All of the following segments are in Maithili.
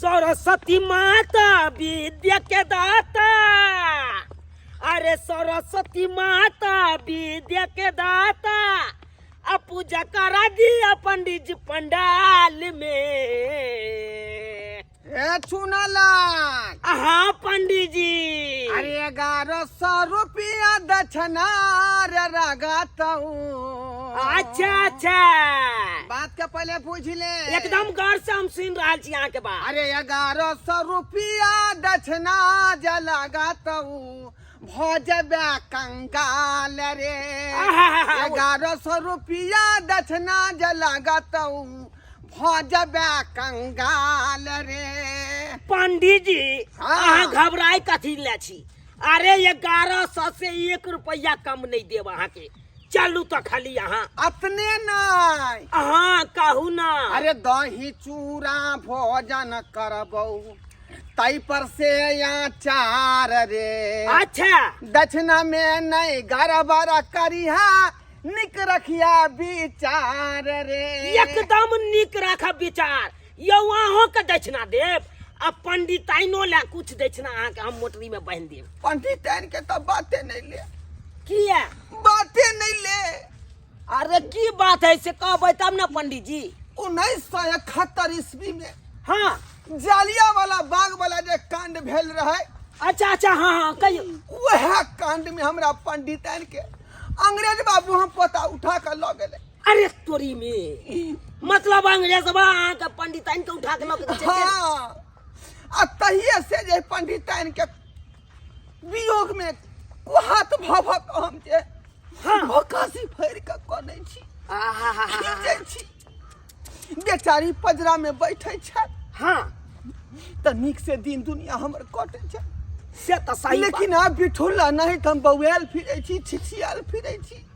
सरस्वती माता विद्या के दाता, अरे सरस्वती माता विद्या के दाता, आ पूजा करा दिया पंडित जी पंडाल में। ए चुनालाल। हाँ पंडित जी। अरे 1100 रुपया दक्षिणा रे लगाताऊ। अच्छा अच्छा, बात के पहले पूछ ले। एकदम गौर से हम सुन रहा छी अहाँ के बात। अरे 1100 रुपया दक्षिणा जे लगाताऊ भ जेबे कंगाल रे। 1100 रुपया दक्षिणा जे लगाताऊ भ जेबे कंगाल रे। पंडित जी हाँ। अहाँ घबराए कथी ले छी? अरे 1100 से 1 रुपया कम नहीं देब अहाँ के। चलू तो खाली अहाँ। अतने नहीं। हाँ कहू ना। अरे दही चूड़ा भोजन करबौ तई पर से अचार रे। अच्छा। दक्षिणा में नहीं गड़बड़ करिहा, निक रखिया विचार रे। एकदम निक रखा विचार। यौ अहों के दक्षिणा देब आ पंडिताइनो ले कुछ दक्षिणा अहाँ के हम मोटरी में बांधि देब। पंडिताइन के तो बाते नहीं ले। किया? बाते नहीं ले। अरे की बात है से कहबै तब ना पंडित जी। 1971 ईस्वी में हाँ जालिया वाला बाग वाला जे कांड भेल रहे। अच्छा अच्छा हाँ हाँ कहियो। वह कांड में हमरा पंडिताइन के अंग्रेज बाबू हम पोता उठा के लऽ गेलै। अरे तोरी में मतलब अंग्रेज बा अहाँ के पंडिताइन के उठा के लऽ के चलि गेल। हाँ, आ तहिए से जे पंडिताइन के वियोग में कुहात भऽ भऽ कऽ हम जे हाँ। भकासी फाड़ि कऽ कनै छी, आहाहाहा। खींचै छी। बेचारी पजरा में बैठे छै। हाँ। तऽ नीक से दिन दुनिया हमर कटै छै। से तऽ सही बात। लेकिन आब बिठुला नहीं तऽ हम बौआयल फिरै छी, छिछियाल फिरै छी।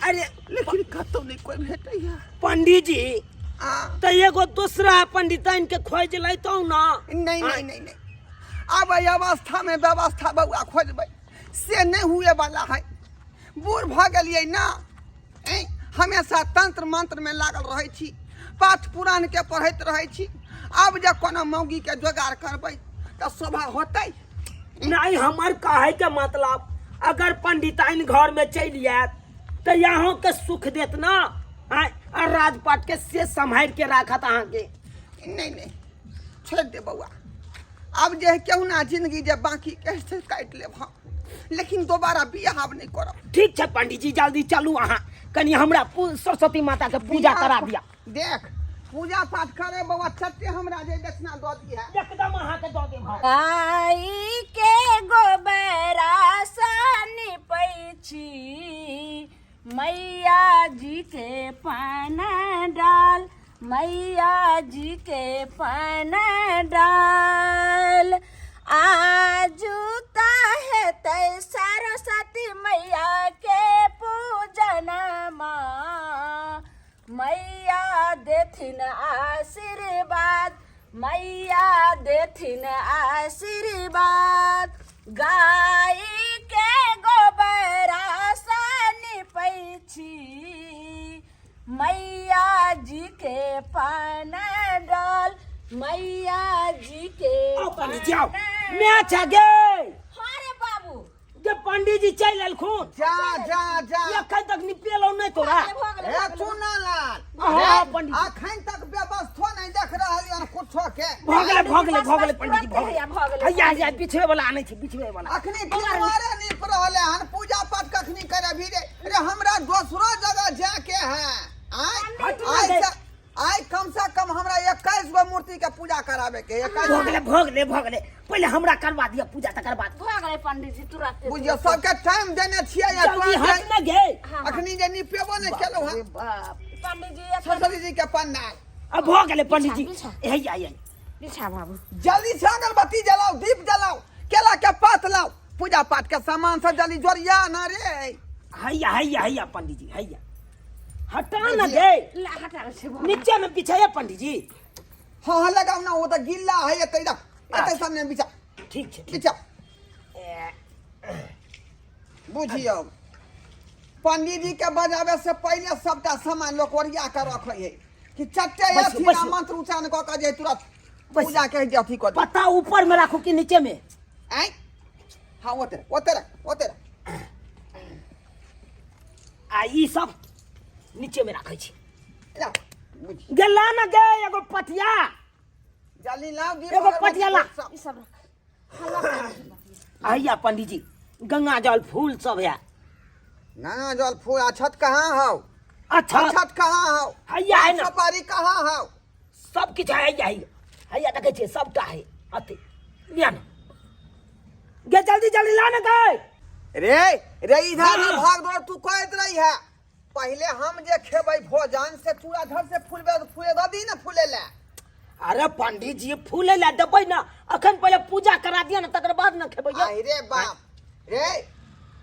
अरे लेकिन कतौ नहीं कोई भेटैया। पंडित जी आ। तऽ एगो दूसरा पंडिताइन के खोज लैतौ ना। नहीं, नहीं, नहीं, नहीं। आब एहि अवस्था में व्यवस्था बौआ खोजबै से नहीं हुए वाला है। बूढ़ भऽ गेलियै ना, हमेशा तंत्र मंत्र में लागल रहै छी, पाठ पुराण के पढ़ैत रहै छी। आब जे कोनो मौगी के जोगाड़ करबै तऽ शोभा होतै? नहीं, हमर कहै के मतलब अगर पंडिताइन घर में चलि आयत तऽ यहाँ के सुख देत ना, आँय, आ राजपाट के से सम्हारि के राखत अहाँ के। नहीं नहीं, छोड़ि दे बौआ, आब जे केहुना जिंदगी जे बाकी के से काटि लेब हम, लेकिन दोबारा बियाह आब नहीं करब। ठीक छै पंडित जी, जल्दी चलू अहाँ, कनि हमरा सरस्वती माता के पूजा बियाह करा दिया। देख पूजा पाठ करे बौआ, चट्टे हमरा जे दक्षिणा दऽ दिहे। एकदम अहाँ के दऽ देब हम। गाय के गोबरा सा निपै छी, मैया जी के पान डाल, मैया जी के पान डाल। आजू हेतै सरस्वती मैया के पूजन माँ, मैया देथिन आशीर्वाद, मैया देथिन आशीर्वाद। गाय के गोबरा सा निपै छी, मैया जी के पान डाल, मैया जी के आओ पंडित जी, आओ। पान मैं अच्छा गे। हाँ रे बाबू। जे पंडित जी चलि एलखुन। जा जा जा। एखन तक निपेलौ नहि तोरा। भऽ गेलै, ए भऽ गेलै। चुनालाल। हाँ, ए, पंडित जी। अखन तक व्यवस्थो नहि देख रहल यन कुछो के। भऽ गेलै, भऽ गेलै, भऽ गेलै बस, पंडित जी, भऽ तुरन्ते गेलै। हैया, भऽ गेलै। हैया, हैया, बिछबै वाला आनै छै, बिछबै वाला। अखनी किनवारे नीप रहले हन, पूजा पाठ कखनी करबही रे? रे हमरा दोसरो जगह जाके है। आय, हट ना आय गे। से, आय कम से कम हमरा 21 गो मूर्ति के पूजा कराबे के, 21 भऽ गेलै, भऽ गेलै, भऽ गेलै। पहिले हमरा करवा दिअ पूजा, तकर बाद। भऽ गेलै पंडित जी, तुरन्ते। बुझियौ सबके टाइम देने छियै या जल्दी तुरन्त हट ना गे। हाँ, हाँ। अखनी जे निपेबो नहि केलहुँ हन। अरे बाप। पंडित जी, एखन सरस्वती जी के पंडाल। अब भऽ गेलै पंडित जी। बिछा, हैया, हैया। बिछा बाबू। जल्दी से अगरबत्ती जलाओ, दीप जलाओ, केला के पात लाओ, पूजा पाठ के सामान सब जल्दी जोड़िया ना रे। हैया, हैया, हैया पंडित जी, हैया। हटा ना गे। ला, हटा छै बाबू। नीचे में बिछाया पंडित जी। हाँ, हाँ, लगाओ ना, वो तो गिल्ला है, एतै रख, एतै सामने बिछा। ठीक छै, ठीक। बिछा। बुझियौ पंडित जी के बजावे से पहले सबटा सामान लोक ओरिया के रखै है कि चट्टे बैसू, अथी बैसू। ना मंत्र उच्चारण कऽ के जे तुरंत पूजा के जे अथी कऽ दे। पत्ता ऊपर में राखू कि नीचे में? आँय, हाँ, ओते रख, ओते रख, ओते रख। आ ई सब नीचे में राखै छी। ला, बुझी। गेला न गे एगो पटिया। जल्दी लाओ दीप एगो अगरबत्ती पटिया ला। सब। ई सब रख। आइया पंडीजी, गंगा जल फूल सब है। गंगा जल फूल, अछत कहाँ हौ? अच्छा। अछत कहाँ हौ? हैया है ना। सुपारी कहाँ हौ? सब किछु है, हैया है, हैया देखै छियै सबटा है। अथी लिया ने गे, जल्दी जल्दी ला ने गे। रे रे, इधर हाँ। भाग दौड़ तू कहत रही है। पहले हम जे खेबै भोजन से तू इधर से फूलबे, फूले दऽ दी ने फूले ले। अरे पंडित जी, फूले ला देबै ना, अखन पहिले पूजा करा दिअ ने, तकर बाद ने खेबै यौ। आई रे बाप रे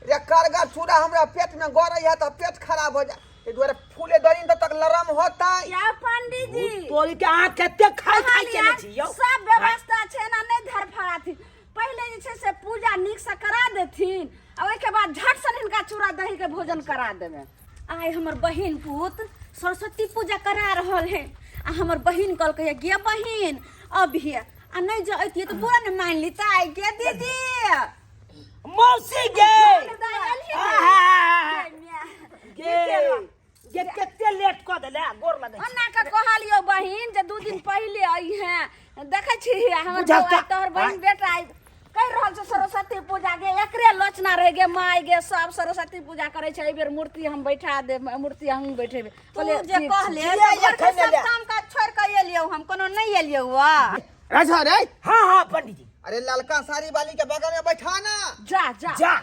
रे, करगर चूड़ा हमरा पेट में गड़ै है तऽ पेट खराब हो जाए, एहि दुआरे फूले दही ने तक लरम होतै। या पंडित जी, तोरी के अहाँ कते खाइ खाइ केने छी यौ। सब व्यवस्था छै ना, नहि धरफड़ाथिन। पहिले जे छै से पूजा नीक से करा देथिन आ ओहिके बाद झट सन हिनका चूड़ा दही के भोजन करा देबै। आइ हमर बहिन पुत सरस्वती पूजा करा रहल है आ हमर बहिन कहलकै गे बहिन अभी आ नहि जे अतियै तऽ पूरा ने मान ली गे दीदी। मौसी गे, आहा, गे गे, कते लेट कऽ देले, गोर लगै छी। ओना के कहलियो बहिन जे 2 दिन पहिले आई है, देखै छी हमर बुझल बौआ तोहर बहिन बेटा आई कहि रहल छै सरस्वती पूजा गे, एकरे लोचना रह गे माय गे, सब सरस्वती पूजा करै छै, एहि बेर मूर्ति हम बैठा देब, मूर्ति हम बैठेबै। तू जे ठीक छै। कहले जिया तऽ घरके एखन सब एलै। काम काज छोड़ि कऽ एलियौ, हम कोनो नहि एलियौ वा। राजा रे। हाँ हाँ पंडित जी। अरे, ललका साड़ी वाली के बगल में बैठा ना। जा जा। जा।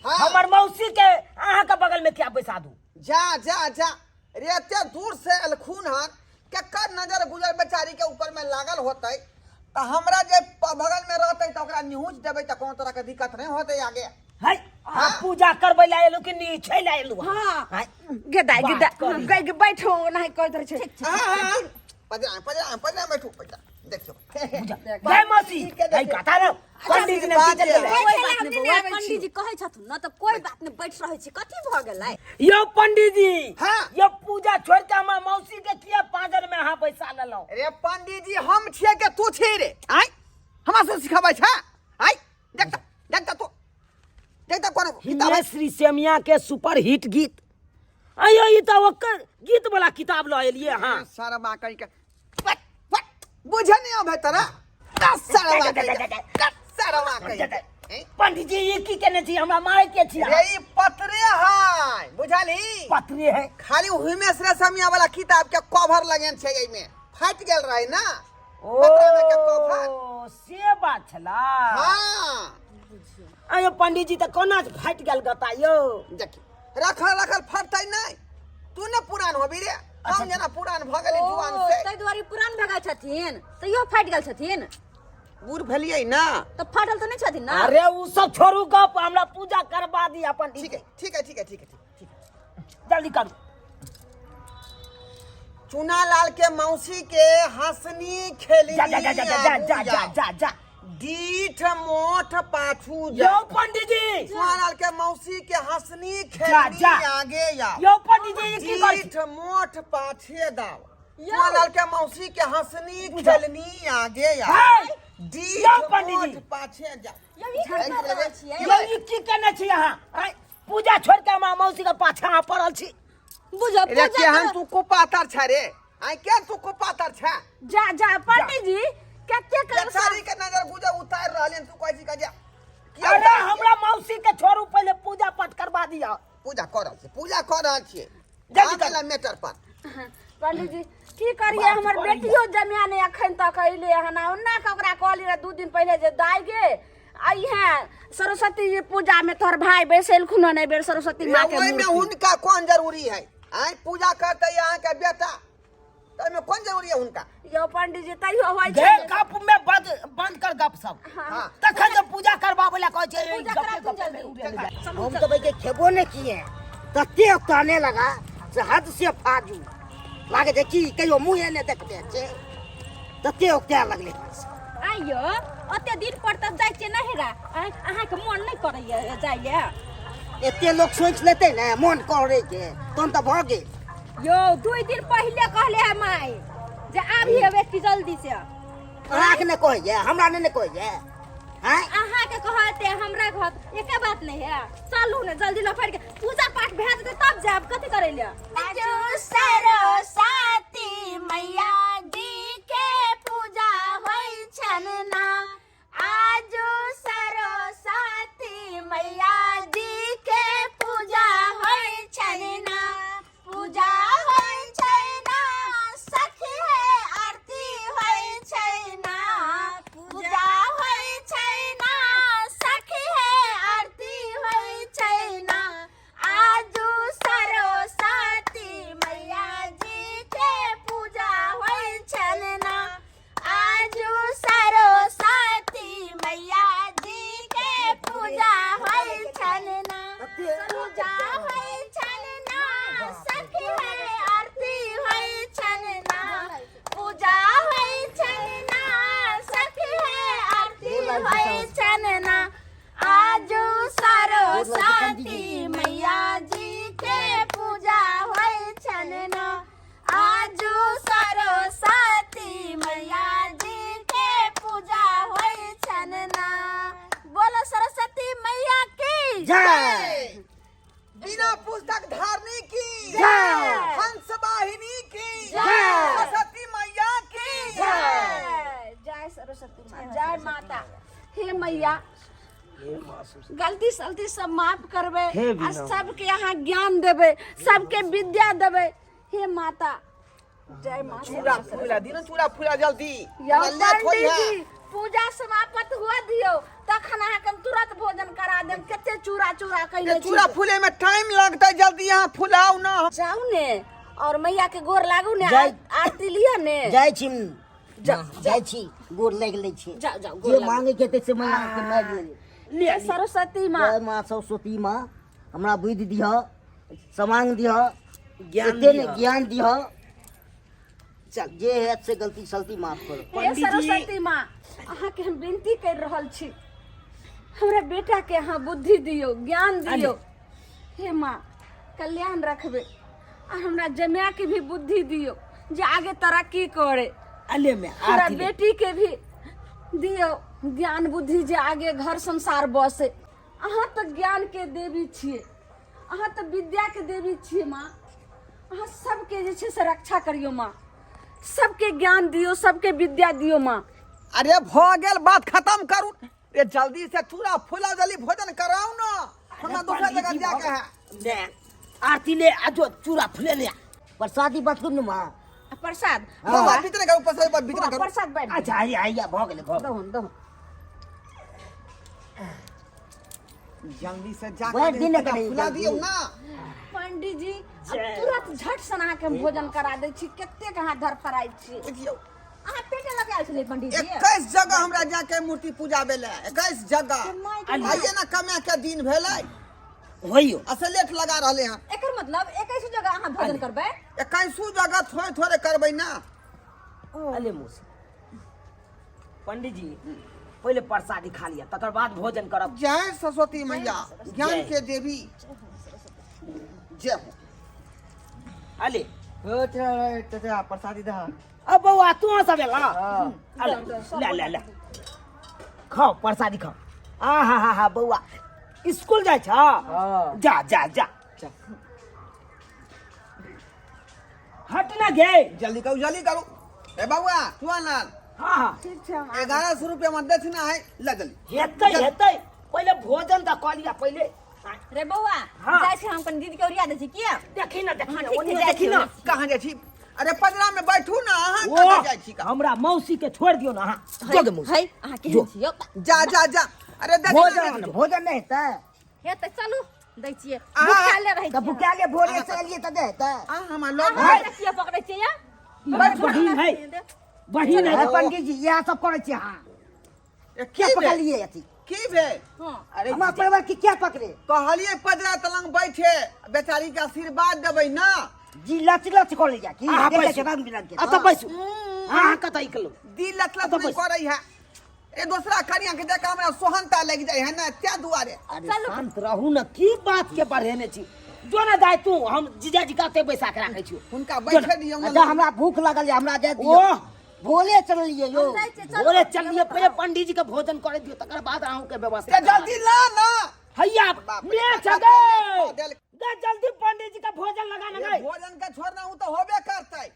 हाँ। हमर मौसी के अहाँ के बगल में क्या बैसा दू? जा जा जा रे, एते दूर से अलखून हन, केकर नजर गुजर बेचारी के ऊपर में लागल होतै, तऽ हमरा जे बगल में रहतै तऽ ओकरा निहुँच देबै तऽ कोनो तरह के दिक्कत नहीं होतै आगे। है, अहाँ पूजा करबै ला एलू कि नीचे ला एलू? हाँ। है? गे दाइ गे बात दाइ करी। गे गे बैठो, ओनाही कहैत रहै छै। हाँ, हाँ, हाँ। पजरा पजरा पजरा, बैठू पजरा, देखियो। जय मौसी है, कथा न पंडित जी ने की चल गेलै। कोई बैठे बात हम नहि नहि बौआ, आबै छी। पंडीजी कहै छथुन ने तऽ कोई बात नहि, बैठ रहै छी, कथी भऽ गेलै? यौ पंडित जी। हाँ। यौ, पूजा छोड़ के हमर मौसी के किया पांजर में अहाँ बैसा लेलहुँ? रे पंडित जी, हम छियै के तू छी रे? आय, हमरा से सिखाबै छै? आय, देख तऽ, देख तऽ, तू देख तऽ कोनो किताब है। हिमेश रेशमिया के सुपर हिट गीत अयो, ई तऽ ओकर गीत वाला किताब लऽ एलियै अहाँ। सरबा कहि के पट पट बुझे नहीं आबै तोरा, दस सरबा कहि के, दस सरबा कहि के। हैं? पंडित जी, ई की केने छी? हमरा मारे के छी? रे, ई पत्रे है, बुझलही? पत्रे है। खाली हिमेश रेशमिया वाला किताब के कवर लगेन छै, एहिमे फाटि गेल रहे ना पत्रा में के कवर। ओ, से बात छला। हाँ। अयो पंडित जी, तऽ कोना फाटि गेल गता यौ? देखी, रखल रखल फटतै नहि। तू ने पुरान होबी रे, हम जेना पुरान भऽ गेली जुआन ओ, से। ताहि दुआरे पुरान भऽ गेल छथिन तैयो फाटि गेल छथिन। बूढ़ भेलियै ना। तऽ फाटल तऽ नहि छथिन ना? अरे, उ सब छोड़ू गप, हमरा पूजा करवा दी पंडित। ठीक है, ठीक है, ठीक है, ठीक है, ठीक है। जल्दी करू। चूना लाल के मौसी के हंसनी खेलनी जा जा जा जा जा जा जा जा जा। डीठ मोठ पाछू जा। यौ पंडित जी। चूना लाल के मौसी के हंसनी जा, खेलनी जा। आगे या। यौ पंडित जी, ई की करै छी? डीठ मोठ पाछे दाव। चूना लाल के मौसी के हंसनी खेलनी आगे या। हे! डीठ यौ पंडित जी। मोठ पाछे जा। यौ, ई की कर रहल छियै? यौ, ई की केने छी अहाँ? आँय, पूजा छोड़ के हमरा मौसी के पाछा अहाँ पड़ल छी। बुझो रे पूजा केहन कर तू कुपातर छ रे? आइ केहन तू कुपातर छ? जा जा पंडित जी, कते कर बेचारी के नजर गुजर उतार रहल हन, तू कहै छी के जा। किया अरे उतारै छियै? हमरा मौसी के छोड़ू, पहिले पूजा पाठ करवा दिअ। पूजा कर रहल छियै, पूजा कर रहल छियै। जल्दी आ कर। गेला मेटर पर। पंडित जी, की करिए, हमर बेटियो जमिया नहीं अखन तक अइले हन। ओना के ओकरा कहली रहे 2 दिन पहिले जे दाइ गे अइहे सरस्वती जी पूजा में, तोहर भाई बैसेलखुन हन एहि बेर सरस्वती माँ के ओहिमे मूर्ति। हुनका कोन जरूरी है? आइ पूजा करते अहाँ के बेटा, तऽ ओहिमे कोन जरूरी है हुनका? यौ पंडित जी, तैयो होइ गे छै। गप में बंद बंद कर गप सब। हाँ। तखन जे पूजा करबाबै ला कहै छै, पूजा गपे कराथुन गपे में जल्दी। उड़ेल जाय। हम तो भाई के खेबो नहीं किए, तते ताने लगा से हद से फाजू लागे छै की कहियो मुँहे नहि देखले छै, तते ओकरा लगले। आइयो ओते दिन पर तऽ जाइ छियै नहिरा, आँय, अहाँके मोन नहि करैया जाइले? एते लोक सोचि लेतै ने मोन करे के, तहन तऽ भऽ गेल। यौ, 2 दिन पहिले कहले है माय जे आबी हेबे की जल्दी से। अहाँके नहि कहैए, हमरा नहि ने कहैए। आँय? अहाँके कहते हमरा कहत एके बात नहीं है। चलू ने जल्दी लफड़ के पूजा पाठ भए जेतै तब जायब। कथी करै ले? सरस्वती मैया जी के पूजा होइ छन ना, आजू सरस्वती मैया जी के पूजा होइ छन ना, पूजा होइ छै ना सखी हे, आरती होइ छै ना, पूजा होइ छै ना सखी हे, आरती होइ छै ना, आजू सरस्वती मैया जी के पूजा होइ छन ना, आजू सरस्वती मैया जी के पूजा होइ छन ना, पूजा होइ छन ना सखी हे, आरती होइ छन ना, पूजा होइ छन ना सखी हे, आरती होइ छन ना, आजू सरस्वती मैया जी के पूजा होइ छन ना, आजू सरस्वती मैया जी के पूजा होइ छन ना। बोलो सरस्वती मैया की जय। बिना पुस्तक धारणी की जय। हंस वाहिनी की जय। सरस्वती मैया की जय। जय सरस्वती माँ, जय माता। हे मैया, गलती सलती सब माफ करबै हे आ बिना। सबके अहाँ ज्ञान देबै, सबके विद्या देबै। हे माता, जय माँ चूड़ा फूला दिनो, चूड़ा फूला जल्दी। यौ लेट होई है। पंडीजी, पूजा समाप्त हुआ दियौ तखन अहाँके हम तुरंत भोजन करा देब। कते चूड़ा चूड़ा कहिले ये चूड़ा फूले में टाइम लगतै, जल्दी यहाँ फुलाउ ना। जाउ ने और मैया के गोर लागू ने, जय। आरती लिअ ने। जाइ छी, जाइ छी, गोर लागि लै छी। जाउ, जाउ, गोर जे लागू। मांगे के हेतै से मैया के मांगि लेबै। हे सरस्वती माँ, जय माँ सरस्वती माँ, हमरा बुद्धि दिह, समांग दिह, ज्ञान एते ने दिह। ज्ञान दिह। चल। जे हैत से गलती सलती माफ करो। हे पंडीजी। सरस्वती माँ, अहाँके हम विनती कर रहल छी, हमरा बेटा के अहाँ बुद्धि दियौ, ज्ञान दियौ। हे माँ, कल्याण रखबै आ हमरा जमाय के भी बुद्धि दियौ जे आगे तरक्की करे। अले में हमरा आरती ले। बेटी के भी दियौ ज्ञान बुद्धि जे आगे घर संसार बसे। अहाँ तऽ ज्ञान के देवी छियै, अहाँ तऽ विद्या के देवी छियै माँ। अहाँ सबके जे छै से रक्षा करियौ माँ, सबके ज्ञान दियौ, सबके विद्या दियौ माँ। अरे भ गेल, बात खत्म करू रे, जल्दी से चूड़ा फुला, जल्दी भोजन कराउ ना, हमरा दोसर जगह जाके है। ने आरती ले आ, जो चूड़ा फुले ले आ। प्रसादी बचू ने माँ। प्रसाद। हाँ, हाँ, वितरण करू प्रसाद, वितरण करू प्रसाद बैठ। अच्छा, आइया आइया, भऽ गेलै, भऽ गेलै। दहुन दहुन। जल्दी से जा बैठ दिन चूड़ा कनी फुला जल्दी। दियौ ना। पंडीजी, अब तुरंत झट सन अहाँके हम भोजन करा दै छी। कतेक अहाँ धरफड़ाइ छी? देखियौ, अहाँ पेटे लगा आयल छलियै पंडीजी? 21 जगह हमरा जाके मूर्ति पूजा भेलै, 21 जगह। आइए ना कमाए के दिन भेलै। होइयो असे लेट लगा रहले हैं। एकर मतलब 21 जगह अहाँ भोजन करबै? 21 जगह थोड़े थोड़े करबै ना। अले मौसी, पंडीजी पहिले प्रसादी खा लिअ, तकर बाद भोजन करब। जय सरस्वती मैया, ज्ञान जय। के देवी, जय हो। अले हो चाचा, प्रसादी दह। अब बौआ, तू सब एला? हाँ। अले ले ले ले, खाओ प्रसादी खाओ। आ हा हा हा, बौआ स्कूल जाइ छ? हाँ। जा जा जा, हट ना गे। जल्दी करू, जल्दी करू। ए बउआ सुआलाल। हाँ हाँ। ठीक छै, हम 1100 रुपया में दक्षिणा है, ले जल्दी। हेतै हेतै, पहिले भोजन तऽ कऽ लिअ पहिले। रे बौआ। हाँ। जाइ छी हम, कनि दीदी के ओरिया दै छी किया। देखी ना, देखी हाँ, ना, ठीक छै, ओनियो जाइ देखी छी। ना। कहाँ जाइ छी? अरे पजरा में बैठू ना अहाँ। ओ, कहाँ जाइ छी? कहाँ? हमरा मौसी के छोड़ दियौ ना अहाँ। जो गे मौसी। है, अहाँ जो। केहन छी यौ? जा जा जा, अरे दक्षिणा भोजन दे। भोजन नहि हेतै? हे तऽ चलू, दै छियै। अहाँ- भुखाले रहै तऽ छियै। भुखाले भोरे से एलियै तऽ नहि हेतै? आ हमरा लग अहाँ हमरा किया पकड़ै छियै यौ? बहिन है, बहिन है। हे पंडीजी, इएह सब करै छी अहाँ? ए, क्या की भेल? पकड़लियै अथी? की भेल? हँ। अरे हमरा परिवार के क्या पकड़े? कहलियै पजरा तलंग बैठे, बेचारी के आशीर्वाद देबै ना। जी लच लच करै जा की अहाँ देखै बैसू। छै रंग बिरंग के। अतऽ बैसू अहाँ, कतऽ निकलू? दिल लच लच अतऽ नहीं बैस। करै है, ए दोसरा कनिया के देख हमरा सोहनता लागि जाइ है ना, त्या दुआरे। अरे शांत रहू न, की बात के बढ़ेने छी? जो ना दाय तू, हम जीजाजी काते बैसा के राखै छियौ। हुनका बैठे दियौ अच्छा ना। हमरा भूख लागल या, हमरा जाय दियौ। ओह, भोरे चललिए यौ। हम जाइ छियै, चलू। भोरे चलिए, पहिले पंडीजी जी के भोजन करे दियो, तकर बाद अहूँ के व्यवस्था। ते जल्दी ला ना। हैया बाप रे, मेच बाप, गए देल- गे, जल्दी पंडीजी के भोजन लगा ना ये गए। भोजन के छोड़ना उ तो होबे करतै,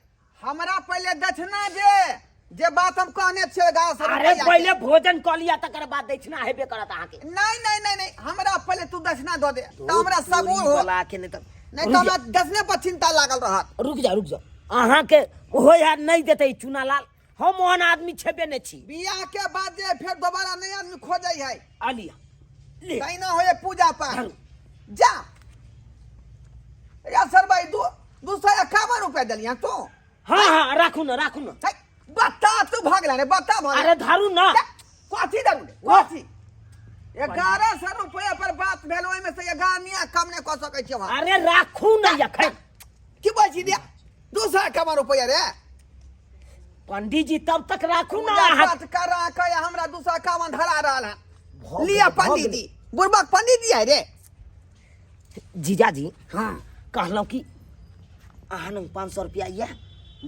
हमरा पहिले दक्षिणा दे, जे बात हम कहने छियै 1100 अरे रुपैया के। पहिले भोजन कऽ लिअ, तकर बाद दक्षिणा हेबे करत अहाँके। नहीं नहीं नहीं नहीं, हमरा पहिले तू दक्षिणा दऽ दे तऽ हमरा सबूर हो। बला के नहीं तऽ नहीं तऽ हमरा दक्षिणे पर चिंता लागल रहत। रुक जा, रुक जा, अहाँके ओहो यार नहीं देते चूना लाल, हम ओहन आदमी छेबे नहीं छी। बियाह के बाद जे फेर दोबारा नहीं आदमी खोजै है। आलिया ले। तहिना होय पूजा पाठ। धरू। जा या सर भाई, 251 रुपया देलिया तू। हाँ हाँ, राखू ना, राखू ना। है, बता तू भगला रे, बता भगला। अरे धरू ना। जा, कथी धरू रे, कथी? 1100 रुपया पर बात भेल, ओहिमे से 11 कम नहि कऽ सकै छियै हम। अरे राखू ना एखन। की बोल छी रे, 251 रुपया रे? पंडीजी जी तब तक राखू ना। पूजा अहाँ पाठ कर रहा के हमरा 251 धरा रहल है। भऽ लिया गेलै, भऽ पंडीजी, बुढ़बक पंडीजी है रे। जीजाजी। हाँ। कहलहुँ कि अहाँ लग 500 रुपया यऽ?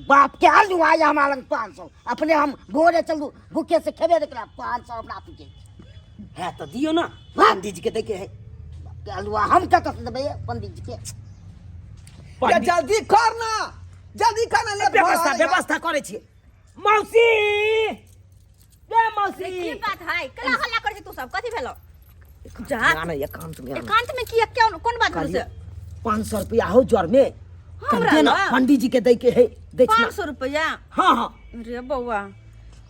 बाप के आलू आया हमरा लग 500, अपने हम भोरे चलू भूखे से खेबे नहीं करा, 500 हमरा पूछे है तऽ दियौ ना पंडीजी के दैके है। बाप के आलू हम कतऽ से देबै पंडित जी के? ये पंडी- जल्दी कर ना, जल्दी कर ना, लेट भऽ व्यवस्था रहल है। व्यवस्था करै छियै। मौसी गे मौसी। की बात है, केला हल्ला करै छी तू सब? कथी भेलो? जा। ना ना, एकांत में आना। एकांत में किया? क्यों, कोन बात भेलो से? 500 रुपया हो जर में? हमरा दे ना। लग? पंडीजी जी के दै के है दक्षिणा। 500 रुपया? हाँ हाँ। रे बौआ,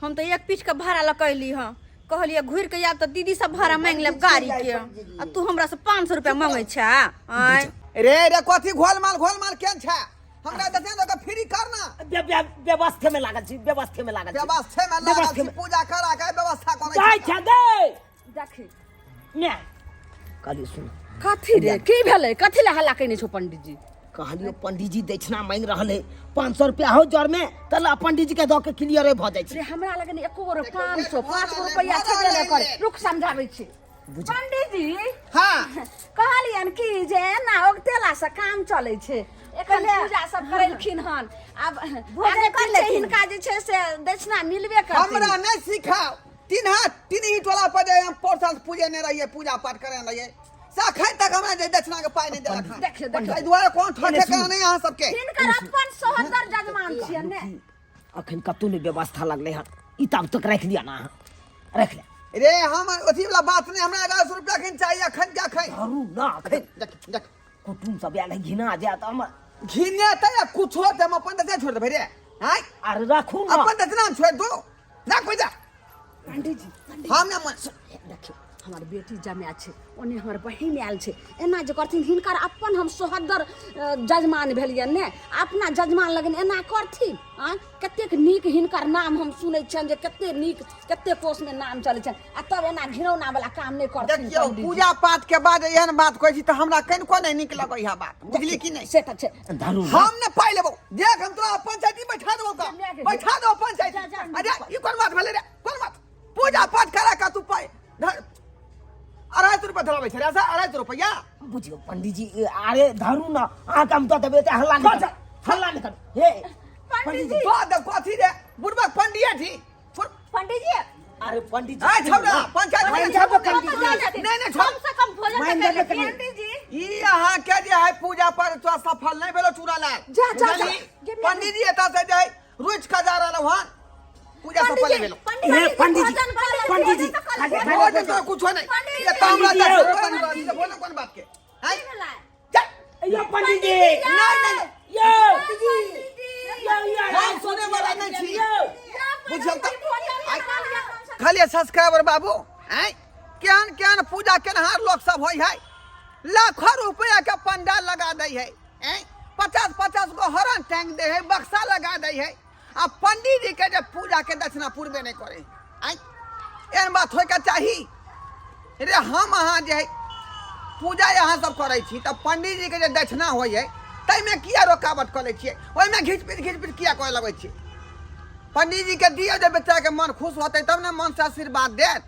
हम तो एक पीठ के भाड़ा लकैली हँ, कहलिए घुरि के आयब तऽ दीदी सब भाड़ा मांगि लेब गाड़ी के, आ तू हमरा से 500 रुपया मांगै छै? आँय रे रे, कथी घोल माल, घोल माल केहन छै? हमरा दक्षिणा दऽ के फ्री कर ना। व्यवस्थे में लागल छी, व्यवस्थे में लागल छी। व्यवस्थे में लागल व्यवस्थे छी? में। पूजा करा के व्यवस्था करै जाइ छी। छै गे। देखी ने कहलियौ सुन। कथी रे, की भेलै? कथी लए हल्ला केने छौ पंडित जी? कहलियौ पंडीजी दक्षिणा मांगि रहल है, 500 रुपया हो जर में तऽ ला पंडीजी के दऽ के क्लियरे भऽ जाइ रे छै। हमरा लगन एको गो 500, देखियौ, 5 गो रुपैआ भरल छेबे नहि करे। है। रुक, समझाबै छी पंडीजी। हाँ। कहलियन कि जे एना उगतेला से काम चलै छै? एखन पूजा सब करेलखिन हन, आब भोजन आगे कर पीछे लेथिन। हिनका जे छै से दक्षिणा मिलबे करतै। हमरा नहीं सिखाओ। तीन हाथ तीन ही टोला पर जे हम पोर साल पूजे नहीं रहिए, पूजा पाठ करे नहीं रहिए, से अखन तक हमरा जे दक्षिणा के पाई नहीं देलक हन। देखियौ, देखियौ। एहि दुआरे कोन ठके करा नहीं अहाँ सबके। हिनकर अपन सोहदर जजमान छियनि ने। अखन कतौ नहि व्यवस्था लगलै हन, ई ताब तक राखि लिअ ना, अहाँ राखि लिअ। रे हम अथी वाला बात नहीं, हमरा 1100 रुपया अखन चाहिए, अखन के अखन। धरू ना अखन। देख देख, कुटुम सब आयल है, घिना जायत हमर। घिने तऽ या कुछो तऽ हम अपन दक्षिणा छोड़ देबै रे? आँय? अरे राखू ना। अपन दक्षिणा हम छोड़ दू ना? कोई जा। पंडीजी। हम ना मन देखियौ, हमर बेटी जमाए छै, ओने हमर बहिन आयल छै, एना जे करथिन? हिनकर अपन हम सोहदर जजमान भेलियनि ने, अपना जजमान लगन एना करथिन? आँय, कतेक नीक हिनकर नाम हम सुनै छियनि जे कतेक नीक, कतेक कोषमे नाम चलै छनि, आ तब एना घिनौना वाला काम नहि करथिन। देखियौ, पंडीजी। पूजा पाठ के बाद एहन बात कहै छी तऽ हमरा कनिको नहि नीक लगै है बात, बुझली कि नहि? से तऽ छै। धरू ना। हम ने पाइ लेबौ, देख, हम तोरा पंचायती बैठा देबौ का, बैठा देबौ पंचायती। अरे ई कोन बात भेलै रे, कोन बात? पूजा पाठ करा का तू पाइ 250 रुपया धराबै छै रे, 250 रुपया। बुझियौ पंडीजी, अरे धरू ना, अहाँके हम दऽ देबै, एते हल्ला नहि करू, हल्ला नहि करू हे पंडीजी। दऽ देब कथी रे, बुढ़बा पंडिये छी। पंडीजी। अरे पंडीजी। आय छौड़ा, पंचायत में मानि छौड़ा। जाबो पंडीजी। नहीं नहीं, छोड़। कम से कम भोजन मानि तऽ जाबो कर लेथिन। पंडीजी। पंडीजी। ई अहाँ के जे है पूजा पर तो सफल नहीं भेलो चूड़ा लाल। जा, जा, जा। बुझली? पंडीजी एतऽ से जे है रुचि के जा रहल हन, पूजा सफल नहीं भेलो। हे पंडीजी, भोजन कर लेथिन, पंडीजी, भोजन तऽ कर लेथिन। खाली- भोजन तो कुछो नहीं। पंडीजी। ये तो हमरा पंडीजी। दस रुपया नहीं बात, भोजन कोन बात के हैं? जा। यो पंडीजी। नहीं नहीं। यो यो यो। हम सुने वाला नहीं छी। यो। बुझल तऽ खाली सब्सक्राइबर बाबू, आँय, केहन केहन पूजा केनहार लोक सब होइ है, लाखों रुपया के पंडाल लगा दै है, आँय, 50-50 गो हरण टांग दै है, बक्सा लगा दै है, आ पंडीजी जी के जे पूजा के दक्षिणा पूरबे नहीं करे। आँय, एहन बात होइके चाही रे? हम अहाँ जे है पूजा यहाँ सब करै छी तऽ पंडीजी के जे दक्षिणा होइ है ताहिमे किया रुकावट कऽ लै छियै? ओहिमे घीच पीट घीच पीट किया करऽ लगै छियै? पंडीजी के दियौ, जे बच्चा के मन खुश होतै तब ने मन से आशीर्वाद देत।